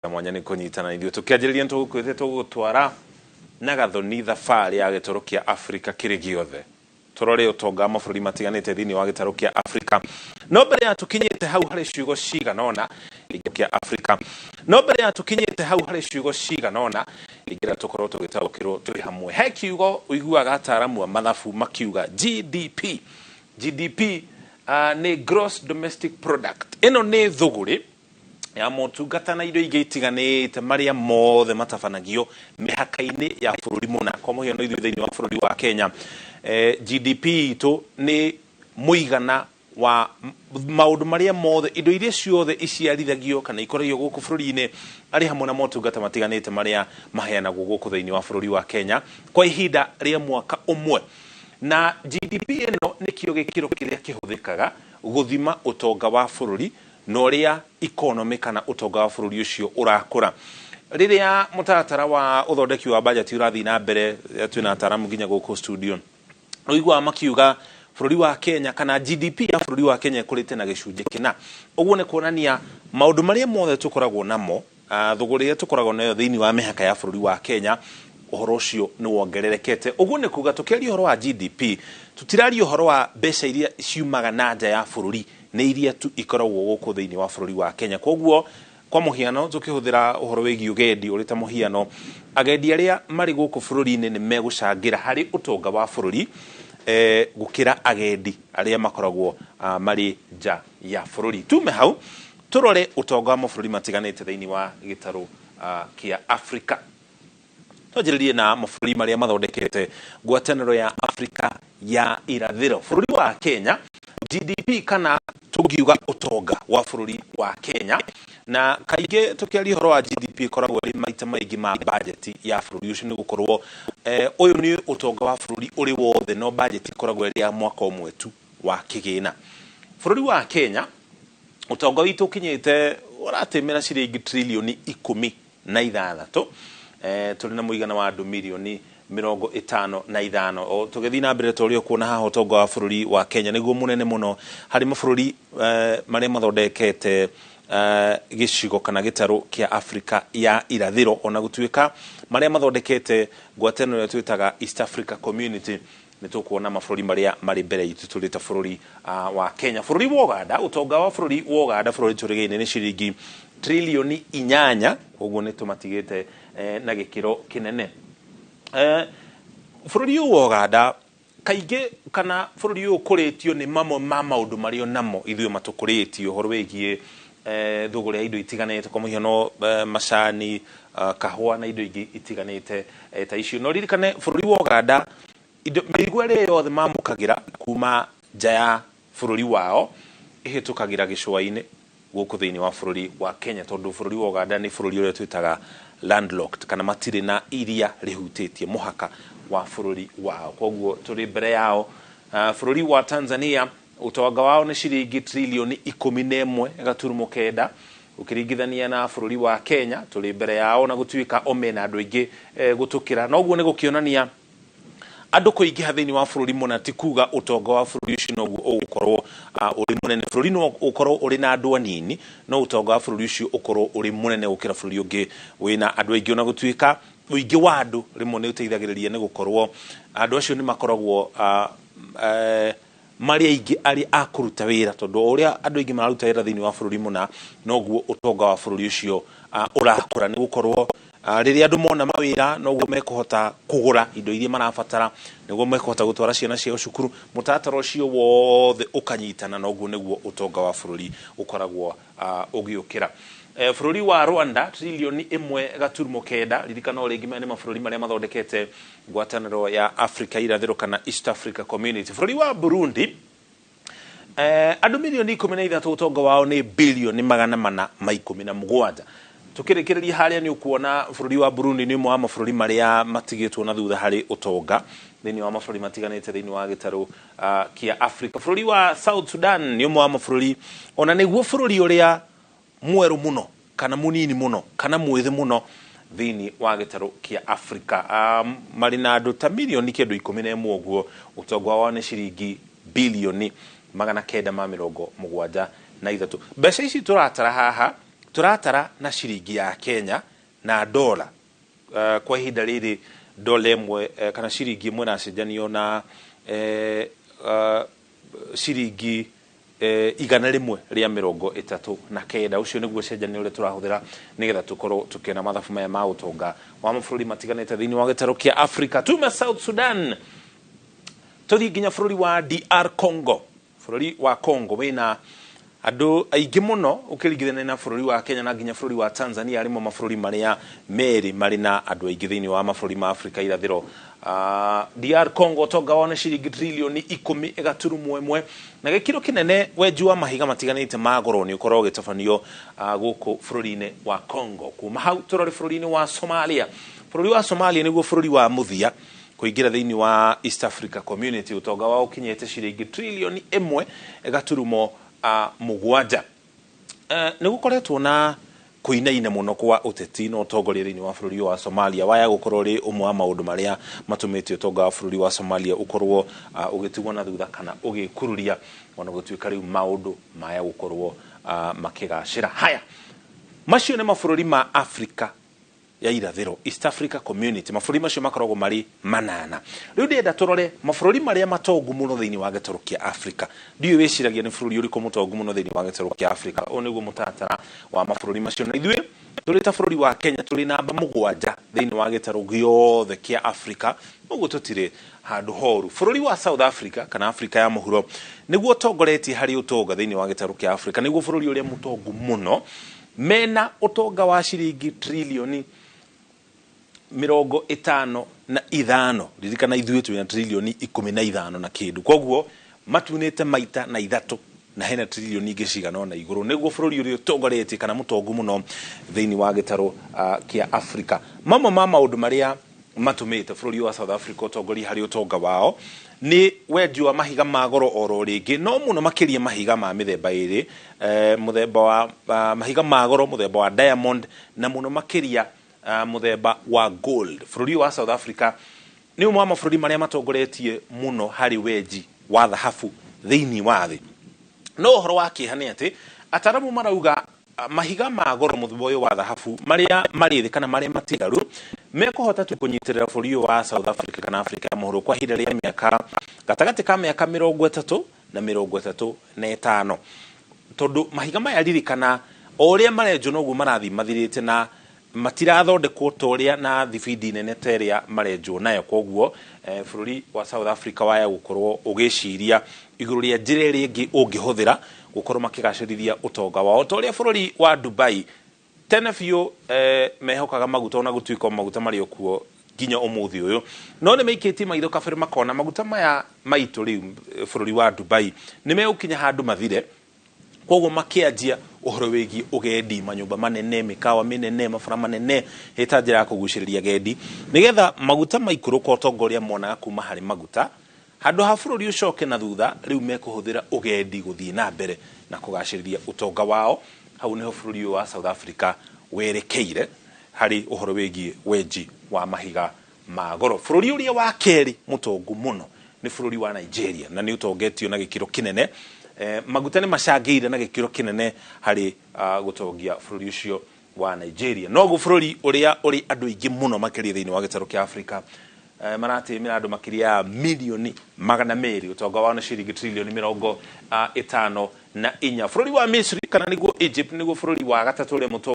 Mwanya nĩ kũnyitana ithuĩ tũkĩanjĩrĩria nĩ tũgũkwĩte tũgũtwara na gathoni thabarĩ ya gĩtarũ kĩa Afrika kĩrĩ gĩothe, tũrore ũtonga wa mabũrũri matiganĩte thĩinĩ wa gĩtarũ kĩa Afrika. No mbere ya tũkinyĩte hau harĩ ciugo cigana ũna kĩa Afrika, no mbere ya tũkinyĩte hau harĩ ciugo cigana ũna ingĩra tũkorwo tũgĩtaũkĩrwo tũrĩ hamwe. He kiugo ũiguaga ataaramu a mathabu makiuga GDP. GDP nĩ gross domestic product. Ĩno nĩ thũgũrĩ ya motungata na indo ingĩ itiganĩte marĩa mothe matabanagio mĩhaka-inĩ ya bũrũri mũna. Kwa mũhiano, ithuĩ thĩinĩ wa bũrũri wa Kenya, GDP itũ nĩ mũigana wa maũndũ marĩa mothe, indo iria ciothe iciarithagio kana ikoragio gũkũ bũrũri-inĩ, arĩ hamwe na motungata matiganĩte marĩa maheanagwo gũkũ thĩinĩ wa bũrũri wa Kenya kwa ihinda rĩa mwaka ũmwe. Na GDP ĩno nĩkĩo gĩkĩro kĩrĩa kĩhũthĩkaga gũthima ũtonga wa bũrũri na ũrĩa economy kana ũtonga wa bũrũri ũcio ũrakũra. Rĩrĩa mũtaratara wa ũthondeki wa bajeti ũrathiĩ na mbere, twĩna ataaramu nginya gũkũ studio, ũiguaga makiuga bũrũri wa Kenya kana GDP ya bũrũri wa Kenya ĩkũrĩte na gĩcunjĩ kĩna. Ũguo nĩ kuonania maũndũ marĩa mothe tũkoragwo namo, thũgũrĩ ĩrĩa tũkoragwo nayo thĩinĩ wa mĩhaka ya bũrũri wa Kenya, ũhoro ũcio nĩ wongererekete. Ũguo nĩ kuga tũkĩaria ũhoro wa GDP, tũtiraria ũhoro wa mbeca iria ciumaga na nja ya bũrũri, nĩ iria tu ikoragwo gũkũ thĩinĩ wa bũrũri wa Kenya. Koguo kwa mũhiano, tũkĩhũthĩra ũhoro wĩgiĩ ũgendi ũrĩ ta mũhiano, agendi arĩa marĩ gũkũ bũrũri-inĩ nĩ megũcangĩra harĩ ũtonga wa bũrũri gũkĩra agendi arĩa makoragwo marĩ nja ya bũrũri. Tume hau tũrore ũtonga wa mabũrũri matiganĩte thĩinĩ wa gĩtarũ kĩa Afrika. Twanjĩrĩrie na mabũrũri marĩa mathondekete ngwatanĩro ya Afrika ya Irathĩro. Bũrũri wa Kenya, GDP kana tũngiuga ũtonga wa bũrũri wa Kenya, na kaingĩ tũkĩaria ũhoro wa GDP ĩkoragwo ĩrĩ maita maingĩ ma bajeti ya bũrũri ũcio, nĩ gũkorwo ũyũ nĩ ũtonga wa bũrũri ũrĩ wothe, no bajeti ĩkoragwo ĩrĩ ya mwaka ũmwe tu wa kĩgĩna. Bũrũri wa Kenya, ũtonga witũ ũkinyĩte ũratĩmĩra ciringi trilioni 16. Tũrĩ na mũigana wa andũ mirioni 55. O tũgĩthiĩ na mbere ta ũrĩa ũkuona haha, ũtonga wa bũrũri wa Kenya nĩguo mũnene mũno harĩ mabũrũri marĩa mathondekete gĩcigo kana gĩtarũ kĩa Afrika ya Irathĩro, ona gũtuĩka marĩa mathondekete ngwatanĩro ĩrĩa twĩtaga East Africa Community, nĩ tũkuona mabũrũri marĩa marĩ mbere itũ tũrĩ ta bũrũri wa Kenya. Bũrũri wa Uganda, ũtonga wa bũrũri wa Uganda, bũrũri tũrigainie, nĩ ciringi trilioni 8. Ũguo nĩ tũmatigĩte na gĩkĩro kĩnene. Bũrũri ũyũ wa Uganda kaingĩ kana bũrũri ũyũ ũkũrĩtio nĩ mamwe ma maũndũ marĩa namo ithuĩ matũkũrĩtio, ũhoro wĩgiĩ thũgũrĩ ya indo itiganĩte, kwa mũhiano macani, kahũa na indo ingĩ itiganĩte ta icio. No ririkane bũrũri wa Uganda, indo mĩrigo ĩrĩa yothe mamũkagĩra kuma nja ya bũrũri wao ĩhĩtũkagĩra gĩcũa-inĩ gũkũ thĩinĩ wa bũrũri wa Kenya, tondũ bũrũri wa Uganda nĩ bũrũri ũrĩa twĩtaga landlocked, kana matirĩ na iria rĩhutĩtie mũhaka wa bũrũri wao, koguo tũrĩ mbere yao. Bũrũri wa Tanzania, ũtonga wao nĩ ciringi trilioni 11.9. Ũkĩringithania na bũrũri wa Kenya, tũrĩ mbere yao na gũtuĩka o mena andũ aingĩ gũtũkĩra. Noguo nĩ gũkĩonania andũ kũingĩha thĩinĩ wa bũrũri mũna ti kuga ũtonga wa bũrũri ũcio noguo ũgũkorwo ũrĩ mũnene. Bũrũri no ũkorwo ũrĩ na andũ anini, no ũtonga wa bũrũri ũcio ũkorwo ũrĩ mũnene gũkĩra bũrũri ũngĩ wĩna andũ aingĩ, ona gũtuĩka ũingĩ wa andũ rĩmwe nĩ ũteithagĩrĩria, nĩ gũkorwo andũ acio nĩ makoragwo marĩ aingĩ arĩ a kũruta wĩra, tondũ o ũrĩa andũ aingĩ mararuta wĩra thĩinĩ wa bũrũri mũna, noguo ũtonga wa bũrũri ũcio ũrakũra, nĩ gũkorwo rĩrĩa andũ mona mawĩra, noguo mekũhota kũgũra indo iria marabatara, nĩguo mekũhota gũtwara ciana ciao cukuru, mũtaratara ũcio wothe ũkanyitana, noguo nĩguo ũtonga wa bũrũri ũkoragwo ũgĩũkĩra. Bũrũri wa Rwanda, trilioni 1.9. Ririkana o rĩngĩ maya nĩ mabũrũri marĩa mathondekete ngwatanĩro ya Afrika Irathĩro kana East Africa Community. Bũrũri wa Burundi, andũ mirioni 13, ũtonga wao nĩ bilioni 417. Tukĩrĩkĩrĩria harĩa nĩ ũkuona bũrũri wa Burundi nĩ ũmwe wa mabũrũri marĩa matigĩtwo na thutha harĩ ũtonga thĩinĩ wa mabũrũri matiganĩte thĩinĩ wa gĩtarũ kĩa Afrika. Bũrũri wa South Sudan nĩ ũmwe wa mabũrũri, ona nĩguo bũrũri ũrĩa mwerũ mũno kana mũnini mũno kana mwĩthĩ mũno thĩinĩ wa gĩtarũ kĩa Afrika. Marĩ na andũ ta mirioni kĩndũ 11 ũguo, ũtonga wao nĩ ciringi bilioni 973. Mbeca ici tũratara haha Tũratara na ciringi ya Kenya na dola. Kwa ihinda rĩrĩ dola ĩmwe kana ciringi ĩmwe ĩracenjanio na ciringi 139. Ũcio nĩguo ũcenjania ũrĩa tũrahũthĩra nĩgetha tũkorwo tũkĩona mathabu maya ma ũtonga wa mabũrũri matiganĩte thĩinĩ wa gĩtarũ kĩa Africa. Tume South Sudan tũthiĩ nginya bũrũri wa DR Congo. Bũrũri wa Congo wĩna andũ aingĩ mũno ũkĩringithania na bũrũri wa Kenya na nginya bũrũri wa Tanzania, arĩmo mabũrũri marĩa merĩ marĩ na andũ aingĩ thĩinĩ wa mabũrũri ma Afrika irathĩro. DR Congo ũtonga wao nĩ ciringi trilioni 10.1, na gĩkĩro kĩnene wenji wa mahiga matiganĩte ma goro nĩ ũkoragwo ũgĩtabanio gũkũ bũrũri-inĩ wa Congo. Kuma hau tũrore bũrũri-inĩ wa Somalia. Bũrũri wa Somalia nĩguo bũrũri wa mũthia kũingĩra thĩinĩ wa East Africa Community, ũtonga wao ũkinyĩte ciringi trilioni 1.7. Nĩ gũkoretwo na kũinaina mũno kwa ũteti na ũtongoria thĩinĩ wa bũrũri wa Somalia, waya gũkorwo ũrĩ ũmwe wa maũndũ marĩa matũmĩte ũtonga wa bũrũri wa Somalia ũkorwo ũgĩtigwo na thutha kana ũgĩkururia, ona gũtuĩka rĩu maũndũ maya gũkorwo makĩgacĩra. Haya macio nĩ mabũrũri ma Afrika ya irathĩro, East Africa Community. Mabũrũri macio makoragwo marĩ 8. Rĩu ndĩrenda tũrore mabũrũri marĩa matongu mũno thĩinĩ wa gĩtarũ kĩa Afrika. Ndiũĩ wĩciragia nĩ bũrũri ũrĩkũ mũtongu mũno thĩinĩ wa gĩtarũ kĩa Afrika. Ũyũ nĩguo mũtaratara wa mabũrũri macio, na ithuĩ tũrĩ ta bũrũri wa Kenya tũrĩ namba 7 thĩinĩ wa gĩtarũ gĩothe kĩa Afrika, ũguo tũtirĩ handũ horu. Bũrũri wa South Africa kana Afrika ya mũhuro nĩguo ũtongoretie harĩ ũtonga thĩinĩ wa gĩtarũ kĩa Afrika, nĩguo bũrũri ũrĩa mũtongu mũno, mena ũtonga wa ciringi trilioni 55. Ririkana ithuĩ twĩna trilioni 15 na kĩndũ, koguo matunĩte maita na 3 na hena trilioni ingĩ cigana ũna igũrũ. Nĩguo bũrũri ũrĩa ũtongoretie kana mũtongu mũno thĩinĩ wa gĩtarũ kĩa Afrika. Mamwe ma maũndũ marĩa matũmĩte bũrũri wa South Africa ũtongorie harĩ ũtonga wao nĩ wendia wa mahiga ma goro oro rĩngĩ, no mũno makĩria mahiga ma mĩthemba ĩrĩ, mũthemba wa mahiga ma goro, mũthemba wa diamond, na mũno makĩria mũthemba wa gold. Bũrũri wa South Africa nĩ ũmwe wa mabũrũri marĩa matongoretie mũno harĩ wenji wa thahabu thĩinĩ wa thĩ. No ũhoro wa kĩeha nĩ atĩ ataramu marauga mahiga ma goro mũthemba ũyũ wa thahabu marĩa marĩ thĩ kana marĩa matigaru mekũhota tu kũnyitĩrĩra bũrũri ũyũ wa South Africa kana Afrika ya mũhuro kwa ihinda rĩa mĩaka gatagatĩ ka mĩaka 30 na 35, tondũ mahiga maya ririkana o ũrĩa marenjwo noguo marathiĩ mathirĩte na matirathondekwo ta ũrĩa na thibindi nene ta ĩrĩa marenjwo nayo. Koguo bũrũri wa South Africa waya gũkorwo ũgĩciria igũrũ rĩa njĩra ĩrĩa ĩngĩ ũngĩhũthĩra gũkorwo makĩgacĩrithia ũtonga wao, ta ũrĩa bũrũri wa Dubai tene biũ mehokaga maguta, ona gũtuĩka maguta marĩ o kuo nginya ũmũthĩ ũyũ, no nĩ maikĩtie maitho kabere makona maguta maya maitũ rĩu bũrũri wa Dubai nĩ megũkinya handũ mathire. Koguo makĩanjia ũhoro wĩgiĩ ũgendi, manyũmba manene, mĩkawa mĩnene, mabara manene, ĩta njĩra ya kũgucĩrĩria agendi nĩgetha maguta maikũrũka ũtonga ũrĩa monaga kuma harĩ maguta, handũ ha bũrũri ũcoke na thutha, rĩu mekũhũthĩra ũgendi gũthiĩ na mbere na kũgacĩrithia ũtonga wao. Hau nĩho bũrũri ũyũ wa South Africa werekeire harĩ ũhoro wĩgiĩ wenji wa mahiga ma goro. Bũrũri ũrĩa wa kerĩ mũtongu mũno nĩ bũrũri wa Nigeria, na nĩ ũtongetio na gĩkĩro kĩnene. Maguta nĩ macangĩire na gĩkĩro kĩnene harĩ gũtongia bũrũri ũcio wa Nigeria. Noguo bũrũri ũrĩa ũrĩ andũ aingĩ mũno makĩria thĩinĩ wa gĩtarũ kĩa Afrika, maratĩmĩra andũ makĩria ya milioni 200, ũtonga wao nĩ ciringi trilioni 54. Bũrũri wa Misri kana nĩguo Egypt nĩguo bũrũri wa gatatũ ũrĩa mũtongu